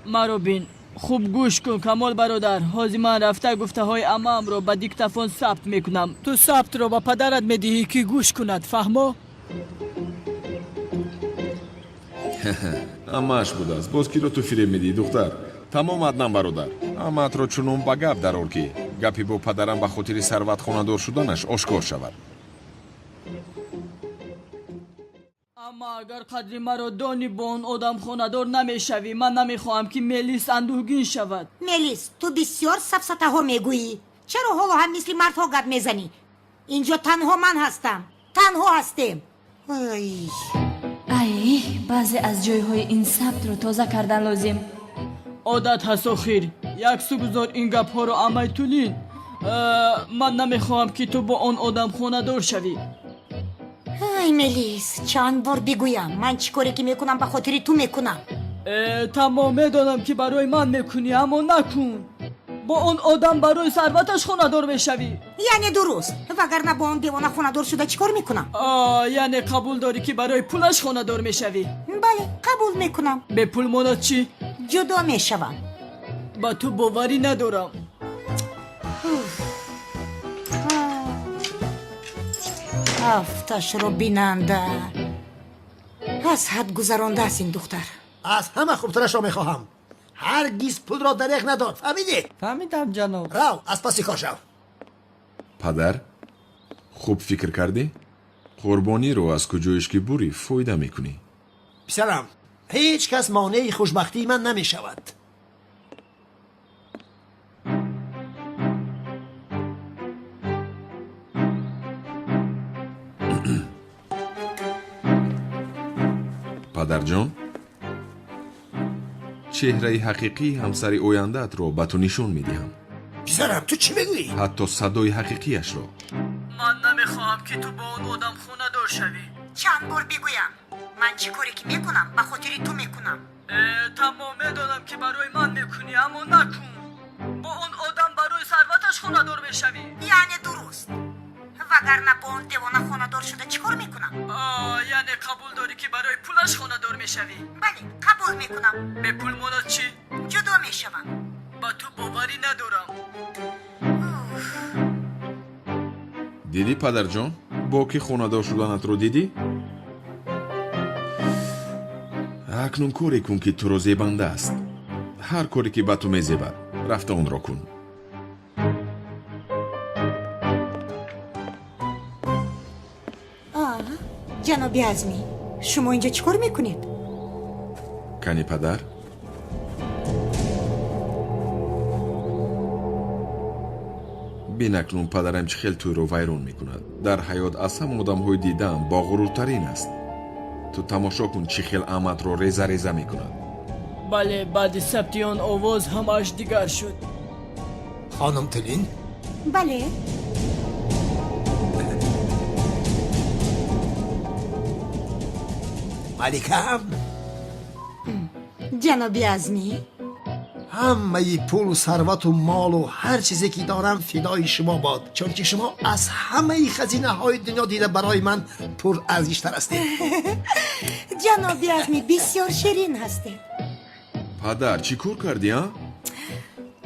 Маро бин, хуб гӯш кун, Камол бародар. Ҳозир ман рафта гуфтаҳои амаамро ба диктофон сабт мекунам. Ту сабтро ба падарат медиҳӣ, ки гӯш кунад, фаҳмо? Амааш будааст. Боз киро ту фиреб медиҳӣ, духтар? Тамом, Аднан бародар, амаатро чунон ба гап дарор, ки гапи бо падарам ба хотири сарват хонадор шуданаш ошкор шавад. Амма, агар қадри маро донӣ, бо он одам хонадор намешавӣ. Ман намехоҳам, ки Мелис андӯҳгин шавад. Мелис, ту бисёр сафсатаҳо мегӯӣ. Чаро ҳоло ҳам мисли мардҳо гап мезанӣ? Инҷо танҳо ман ҳастам, танҳо ҳастем. Ай. Ай, баъзе аз ҷойҳои ин сабтро тоза кардан лозим. Одат ҳаст охир. Як су гузор ин гапҳоро, амай Тулин. Ман намехоҳам, ки ту бо он одам хонадор шавӣ. Ай, Мелис, чанд бор бигӯям, ман чӣ коре ки мекунам, ба хотири ту мекунам. Тамом, медонам, ки барои ман мекунӣ, аммо накун. Бо он одам барои сарваташ хонадор мешавӣ. Яъне дуруст, вагарна бо он девона хонадор шуда чӣ кор мекунам? Яъне қабул дорӣ, ки барои пулаш хонадор мешавӣ? Бале, қабул мекунам. Бепул монад чӣ? Ҷудо мешавам. Ба ту боварӣ надорам. Афташро бинанда, аз ҳад гузарондааст ин духтар. Аз ҳама хубтарашро мехоҳам. Ҳаргиз пулро дареғ надор, фаҳмидӣ? Фаҳмидам, ҷаноб. Рав, аз паси кор шав. Падар, хуб фикр кардӣ? Қурбониро аз куҷоеш ки бурӣ, фоида мекунӣ. Писарам, ҳеҷ кас монеи хушбахтии ман намешавад. Падарҷон, чеҳраи ҳақиқии ҳамсари ояндаатро ба ту нишон медиҳам. Писарам, ту чӣ мегӯӣ? Ҳатто садои ҳақиқияшро. Ман намехоҳам, ки ту бо он одам хонадор шавӣ. Чанд бор бигӯям, ман чӣ коре ки мекунам, ба хотири ту мекунам. Тамом, медонам, ки барои ман мекунӣ, аммо накун. Бо он одам барои сарваташ хонадор мешавӣ. Яъне дуруст, вагарна бо он девона хонадор шуда чӣ кор мекунам? Яъне қабул дорӣ, ки барои пулаш хонадор мешавӣ? Бале, қабул мекунам. Бепул монад чӣ? Ҷудо мешавам. Ба ту боварӣ надорам. Дидӣ, падарҷон, бо кӣ хонадор шуданатро дидӣ? Акнун коре кун, ки туро зебанда аст. Ҳар коре ки ба ту мезебад, рафта онро кун. Ҷаноби Азмӣ, шумо инҷо чӣ кор мекунед? Кани, падар? Бин акнун падарам чӣ хел тӯйро вайрон мекунад. Дар ҳаёт аз ҳама одамҳои дидаам боғуруртарин аст. Ту тамошо кун, чӣ хел аматро реза реза мекунад. Бале, баъди сабти он овоз ҳамааш дигар шуд. Хонум Тулин. Бале. Маликаам. Ҷаноби Азмӣ. Ҳамаи пулу сарвату молу ҳар чизе ки дорам, фидои шумо бод, чунки шумо аз ҳамаи хазинаҳои дунё дида барои ман пурарзиштар ҳастед. Ҷаноби Азмӣ, бисёр ширин ҳастед. Падар, чӣ кор кардӣ, а?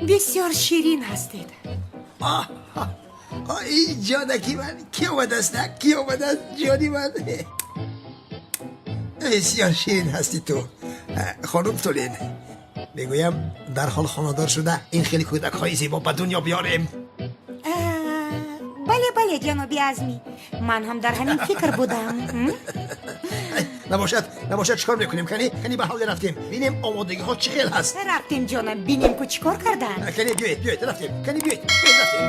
Бисёр ширин ҳастед. Ин ҷонаки ман, ки омадааст, ки омадааст, ҷони ман? Бисёр ширин ҳастӣ ту, хонум Тулин. Мегӯям, дар ҳол хонадор шуда, ин хеле кӯдакҳои зебо ба дунё биёрем. Бале, бале, ҷаноби Азмӣ, ман ҳам дар ҳамин фикр будам. Набошад, набошад, чӣ кор мекунем? Кани, кани, ба ҳавле рафтем, бинем омодагиҳо чӣ хел ҳаст. Рафтем, ҷонам, бинем ку чӣ кор кардаанд. Кани, биёед, биёед, рафтем. Кани, биёед, биёед, рафтем.